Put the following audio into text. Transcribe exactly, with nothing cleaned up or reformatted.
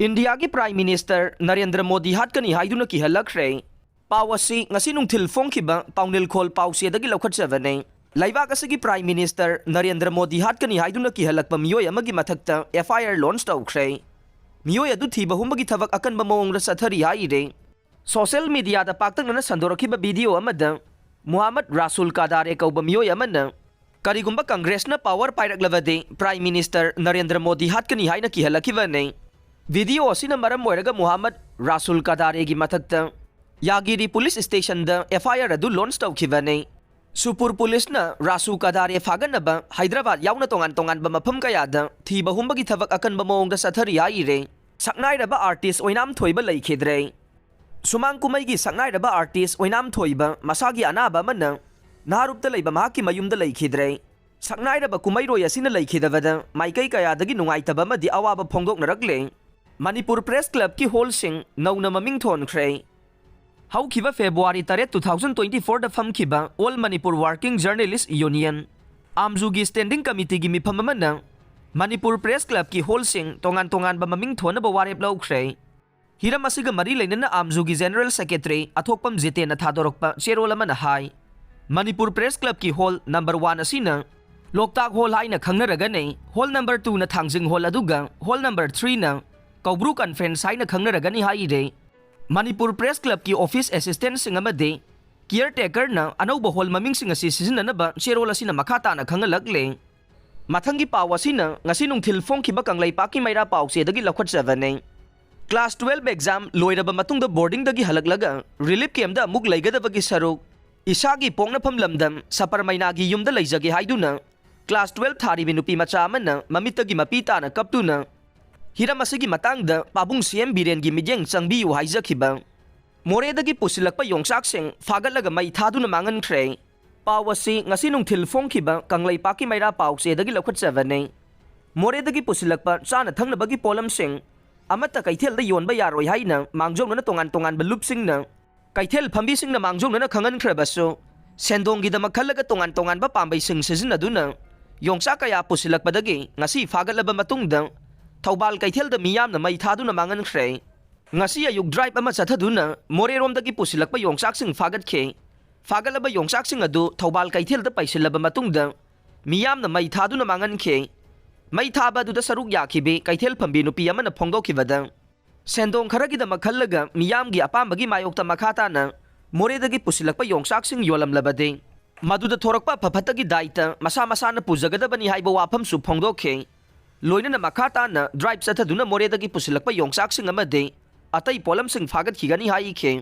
ꯏꯟꯗꯤꯌꯥꯒꯤ Prime Minister Narendra Modi ꯍꯥꯠꯀꯅꯤ ꯍꯥꯏꯗꯨꯅ ꯀꯤꯍꯜꯂꯛꯈ꯭ꯔꯦ꯫ ꯄꯥꯎ ꯑꯁꯤ ꯉꯁꯤ ꯅꯨꯡꯊꯤꯜ ꯐꯣꯡꯈꯤꯕ ꯄꯥꯎꯅꯤꯜꯈꯣꯜ ꯄꯥꯎꯆꯦꯗꯒꯤ ꯂꯧꯈꯠꯆꯕꯅꯤ꯫ ꯂꯩꯕꯥꯛ ꯑꯁꯤꯒꯤ Prime Minister ꯅꯔꯦꯟꯗ꯭ꯔ ꯃꯣꯗꯤ ꯍꯥꯠꯀꯅꯤ ꯍꯥꯏꯗꯨꯅ ꯀꯤꯍꯜꯂꯛꯄ ꯃꯤꯑꯣꯏ ꯑꯃꯒꯤ ꯃꯊꯛꯇ F I R launch ꯇꯧꯈ꯭ꯔꯦ꯫ ꯃꯤꯑꯣꯏ ꯑꯗꯨ ꯊꯤꯕ ꯍꯨꯝꯕꯒꯤ ꯊꯕꯛ ꯑꯀꯟꯕ ꯃꯑꯣꯡꯗ ꯆꯠꯊꯔꯤ ꯍꯥꯏꯔꯦ꯫ Social mediaꯗ ꯄꯥꯛꯇꯛꯅꯅ ꯁꯟꯗꯣꯔꯛꯈꯤꯕ video ꯑꯃꯗ ꯃꯨꯍꯝꯃꯗ ꯔꯥꯁꯨꯜ ꯀꯗꯥꯔꯦ ꯀꯧꯕ ꯃꯤꯑꯣꯏ ꯑꯃꯅ ꯀꯔꯤꯒꯨꯝꯕ ꯀꯪꯒ꯭ꯔꯦꯁꯅ power ꯄꯥꯏꯔꯛꯂꯕꯗꯤ Prime Minister Narendra Modi ꯍꯥꯠꯀꯅꯤ ꯍꯥꯏꯅ ꯀꯤꯍꯜꯂꯛꯈꯤꯕꯅꯤ꯫ Video ꯑꯁꯤꯅ ꯃꯔꯝ ꯑꯣꯏꯔꯒ ꯃꯨꯍꯝꯃꯗ ꯔꯥꯁꯨꯜ ꯀꯗꯥꯔꯦꯒꯤ ꯃꯊꯛꯇ ꯌꯥꯒꯤꯔꯤ police stationꯗ F I R ꯑꯗꯨ launch ꯇꯧꯈꯤꯕꯅꯤ꯫ ꯁꯨꯄꯨꯔ policeꯅ ꯔꯥꯁꯨ ꯀꯗꯥꯔꯦ ꯐꯥꯒꯠꯅꯕ ꯍꯥꯏꯗ꯭ꯔꯕꯥꯗ ꯌꯥꯎꯅ ꯇꯣꯉꯥꯟ ꯇꯣꯉꯥꯟꯕ ꯃꯐꯝ ꯀꯌꯥꯗ ꯊꯤꯕ ꯍꯨꯝꯕꯒꯤ ꯊꯕꯛ ꯑꯀꯟꯕ ꯃꯑꯣꯡꯗ ꯆꯠꯊꯔꯤ ꯍꯥꯏꯔꯦ꯫ ꯁꯛꯅꯥꯏꯔꯕ artist ꯑꯣꯏꯅꯥꯝ ꯊꯣꯏꯕ ꯂꯩꯈꯤꯗ꯭ꯔꯦ꯫ ꯁꯨꯃꯥꯡ ꯀꯨꯝꯍꯩꯒꯤ ꯁꯛꯅꯥꯏꯔꯕ artist ꯑꯣꯏꯅꯥꯝ ꯊꯣꯏꯕ ꯃꯁꯥꯒꯤ ꯑꯅꯥꯕ ꯑꯃꯅ ꯅꯍꯥꯔꯨꯞꯇ ꯂꯩꯕ ꯃꯍꯥꯛꯀꯤ ꯃꯌꯨꯝꯗ ꯂꯩꯈꯤꯗ꯭ꯔꯦ꯫ ꯁꯛꯅꯥꯏꯔꯕ ꯀꯨꯝꯍꯩꯔꯣꯏ ꯑꯁꯤꯅ ꯂꯩꯈꯤꯗꯕꯗ ꯃꯥꯏꯀꯩ ꯀꯌꯥꯗꯒꯤ ꯅꯨꯡꯉꯥꯏꯇꯕ ꯑꯃꯗꯤ ꯑꯋꯥꯕ ꯐꯣꯡꯗꯣꯛꯅꯔꯛꯂꯦ꯫ ꯃꯅꯤꯄꯨꯔ Press Clubꯀꯤ hallꯁꯤꯡ ꯅꯧꯅ ꯃꯃꯤꯡ ꯊꯣꯟꯈ꯭ꯔꯦ꯫ ꯍꯧꯈꯤꯕ February ꯇꯔꯦꯠ, two thousand twenty fourꯗ ꯐꯝꯈꯤꯕ All Manipur Working Journalist Union, ꯑꯥꯝꯖꯨꯒꯤ standing committeeꯒꯤ ꯃꯤꯐꯝ ꯑꯃꯅ ꯃꯅꯤꯄꯨꯔ Press Clubꯀꯤ hallꯁꯤꯡ ꯇꯣꯉꯥꯟ ꯇꯣꯉꯥꯟꯕ ꯃꯃꯤꯡ ꯊꯣꯟꯅꯕ ꯋꯥꯔꯦꯞ ꯂꯧꯈ꯭ꯔꯦ꯫ ꯍꯤꯔꯝ ꯑꯁꯤꯒ ꯃꯔꯤ ꯂꯩꯅꯅ ꯑꯥꯝꯖꯨꯒꯤ General Secretary ꯑꯊꯣꯛꯄꯝ ꯖꯤꯇꯦꯟꯅ ꯊꯥꯗꯣꯔꯛꯄ ꯆꯦꯔꯣꯜ ꯑꯃꯅ ꯍꯥꯏ, Manipur Press Clubꯀꯤ hall number one ꯑꯁꯤꯅ ꯂꯣꯛꯇꯥꯛ hall ꯍꯥꯏꯅ ꯈꯪꯅꯔꯒꯅꯤ, hall number twoꯅ ꯊꯥꯡꯖꯤꯡ hall ꯑꯗꯨꯒ hall number threeꯅ ꯀꯧꯕ꯭ꯔꯨ Conference ꯍꯥꯏꯅ ꯈꯪꯅꯔꯒꯅꯤ ꯍꯥꯏꯔꯦ꯫ ꯃꯅꯤꯄꯨꯔ Press Clubꯀꯤ office assistantꯁꯤꯡ ꯑꯃꯗꯤ caretakerꯅ ꯑꯅꯧꯕ hall ꯃꯃꯤꯡꯁꯤꯡ ꯑꯁꯤ ꯁꯤꯖꯤꯟꯅꯅꯕ ꯆꯦꯔꯣꯜ ꯑꯁꯤꯅ ꯃꯈꯥ ꯇꯥꯅ ꯈꯪꯍꯜꯂꯛꯂꯦ꯫ ꯃꯊꯪꯒꯤ ꯄꯥꯎ ꯑꯁꯤꯅ ꯉꯁꯤ ꯅꯨꯡꯊꯤꯜ ꯐꯣꯡꯈꯤꯕ ꯀꯪꯂꯩꯄꯥꯛꯀꯤ ꯃꯩꯔꯥ ꯄꯥꯎꯆꯦꯗꯒꯤ ꯂꯧꯈꯠꯆꯕꯅꯤ꯫ Class twelve exam ꯂꯣꯏꯔꯕ ꯃꯇꯨꯡꯗ boardingꯗꯒꯤ ꯍꯜꯂꯛꯂꯒ relief campꯇ ꯑꯃꯨꯛ ꯂꯩꯒꯗꯕꯒꯤ ꯁꯔꯨꯛ, ꯏꯁꯥꯒꯤ ꯄꯣꯛꯅꯐꯝ ꯂꯝꯗꯝ ꯁꯄꯔꯃꯩꯅꯥꯒꯤ ꯌꯨꯝꯗ ꯂꯩꯖꯒꯦ ꯍꯥꯏꯗꯨꯅ class twelve ꯊꯥꯔꯤꯕꯤ ꯅꯨꯄꯤ ꯃꯆꯥ ꯑꯃꯅ ꯃꯃꯤꯠꯇꯒꯤ ꯃꯄꯤ ꯇꯥꯅ ꯀꯞꯇꯨꯅ ꯍꯤꯔꯝ ꯑꯁꯤꯒꯤ ꯃꯇꯥꯡꯗ ꯄꯥꯕꯨꯡ C M ꯕꯤꯔꯦꯟꯒꯤ ꯃꯤꯠꯌꯦꯡ ꯆꯪꯕꯤꯌꯨ ꯍꯥꯏꯖꯈꯤꯕ꯫ ꯃꯣꯔꯦꯗꯒꯤ ꯄꯨꯁꯤꯜꯂꯛꯄ ꯌꯣꯡꯆꯥꯛꯁꯤꯡ ꯐꯥꯒꯠꯂꯒ ꯃꯩ ꯊꯥꯗꯨꯅ ꯃꯥꯡꯍꯟꯈ꯭ꯔꯦ꯫ ꯄꯥꯎ ꯑꯁꯤ ꯉꯁꯤ ꯅꯨꯡꯊꯤꯜ ꯐꯣꯡꯈꯤꯕ ꯀꯪꯂꯩꯄꯥꯛꯀꯤ ꯃꯩꯔꯥ ꯄꯥꯎꯆꯦꯗꯒꯤ ꯂꯧꯈꯠꯆꯕꯅꯤ꯫ ꯃꯣꯔꯦꯗꯒꯤ ꯄꯨꯁꯤꯜꯂꯛꯄ ꯆꯥꯅ ꯊꯛꯅꯕꯒꯤ ꯄꯣꯠꯂꯝꯁꯤꯡ ꯑꯃꯠꯇ ꯀꯩꯊꯦꯜꯗ ꯌꯣꯟꯕ ꯌꯥꯔꯣꯏ ꯍꯥꯏꯅ ꯃꯥꯡꯖꯧꯅꯅ ꯇꯣꯉꯥꯟ ꯇꯣꯉꯥꯟꯕ ꯂꯨꯞꯁꯤꯡꯅ ꯀꯩꯊꯦꯜ ꯐꯝꯕꯤꯁꯤꯡꯅ ꯃꯥꯡꯖꯧꯅꯅ ꯈꯪꯍꯟꯈ꯭ꯔꯕꯁꯨ, ꯁꯦꯟꯗꯣꯡꯒꯤꯗꯃꯛ ꯈꯜꯂꯒ ꯇꯣꯉꯥꯟ ꯇꯣꯉꯥꯟꯕ ꯄꯥꯝꯕꯩꯁꯤꯡ ꯁꯤꯖꯤꯟꯅꯗꯨꯅ ꯌꯣꯡꯆꯥꯛ ꯀꯌꯥ ꯄꯨꯁꯤꯜꯂꯛꯄꯗꯒꯤ ꯉꯁꯤ ꯐꯥꯒꯠꯂꯕ ꯃꯇꯨꯡꯗ ꯊꯧꯕꯥꯜ ꯀꯩꯊꯦꯜꯗ ꯃꯤꯌꯥꯝꯅ ꯃꯩ ꯊꯥꯗꯨꯅ ꯃꯥꯡꯍꯟꯈ꯭ꯔꯦ꯫ ꯉꯁꯤ ꯑꯌꯨꯛ ꯗ꯭ꯔꯥꯏꯕ ꯑꯃ ꯆꯠꯊꯗꯨꯅ ꯃꯣꯔꯦꯔꯣꯝꯗꯒꯤ ꯄꯨꯁꯤꯜꯂꯛꯄ ꯌꯣꯡꯆꯥꯛꯁꯤꯡ ꯐꯥꯒꯠꯈꯤ꯫ ꯐꯥꯒꯠꯂꯕ ꯌꯣꯡꯆꯥꯛꯁꯤꯡ ꯑꯗꯨ ꯊꯧꯕꯥꯜ ꯀꯩꯊꯦꯜꯗ ꯄꯩꯁꯤꯜꯂꯕ ꯃꯇꯨꯡꯗ ꯃꯤꯌꯥꯝꯅ ꯃꯩ ꯊꯥꯗꯨꯅ ꯃꯥꯡꯍꯟꯈꯤ꯫ ꯃꯩ ꯊꯥꯕ ꯑꯗꯨꯗ ꯁꯔꯨꯛ ꯌꯥꯈꯤꯕꯤ ꯀꯩꯊꯦꯜ ꯐꯝꯕꯤ ꯅꯨꯄꯤ ꯑꯃꯅ ꯐꯣꯡꯗꯣꯛꯈꯤꯕꯗ, ꯁꯦꯟꯗꯣꯡ ꯈꯔꯒꯤꯗꯃꯛ ꯈꯜꯂꯒ ꯃꯤꯌꯥꯝꯒꯤ ꯑꯄꯥꯝꯕꯒꯤ ꯃꯥꯌꯣꯛꯇ ꯃꯈꯥ ꯇꯥꯅ ꯃꯣꯔꯦꯗꯒꯤ ꯄꯨꯁꯤꯜꯂꯛꯄ ꯌꯣꯡꯆꯥꯛꯁꯤꯡ ꯌꯣꯜꯂꯝꯂꯕꯗꯤ ꯃꯗꯨꯗ ꯊꯣꯔꯛꯄ ꯑꯐ ꯐꯠꯇꯒꯤ ꯗꯥꯏꯇ ꯃꯁꯥ ꯃꯁꯥꯅ ꯄꯨꯖꯒꯗꯕꯅꯤ ꯍꯥꯏꯕ ꯋꯥꯐꯝꯁꯨ ꯐꯣꯡꯗꯣꯛꯈꯤ꯫ ꯂꯣꯏꯅꯅ ꯃꯈꯥ ꯇꯥꯅ ꯗ꯭ꯔꯥꯏꯕ ꯆꯠꯊꯗꯨꯅ ꯃꯣꯔꯦꯗꯒꯤ ꯄꯨꯁꯤꯜꯂꯛꯄ ꯌꯣꯡꯆꯥꯛꯁꯤꯡ ꯑꯃꯗꯤ ꯑꯇꯩ ꯄꯣꯠꯂꯝꯁꯤꯡ ꯐꯥꯒꯠꯈꯤꯒꯅꯤ ꯍꯥꯏꯈꯤ꯫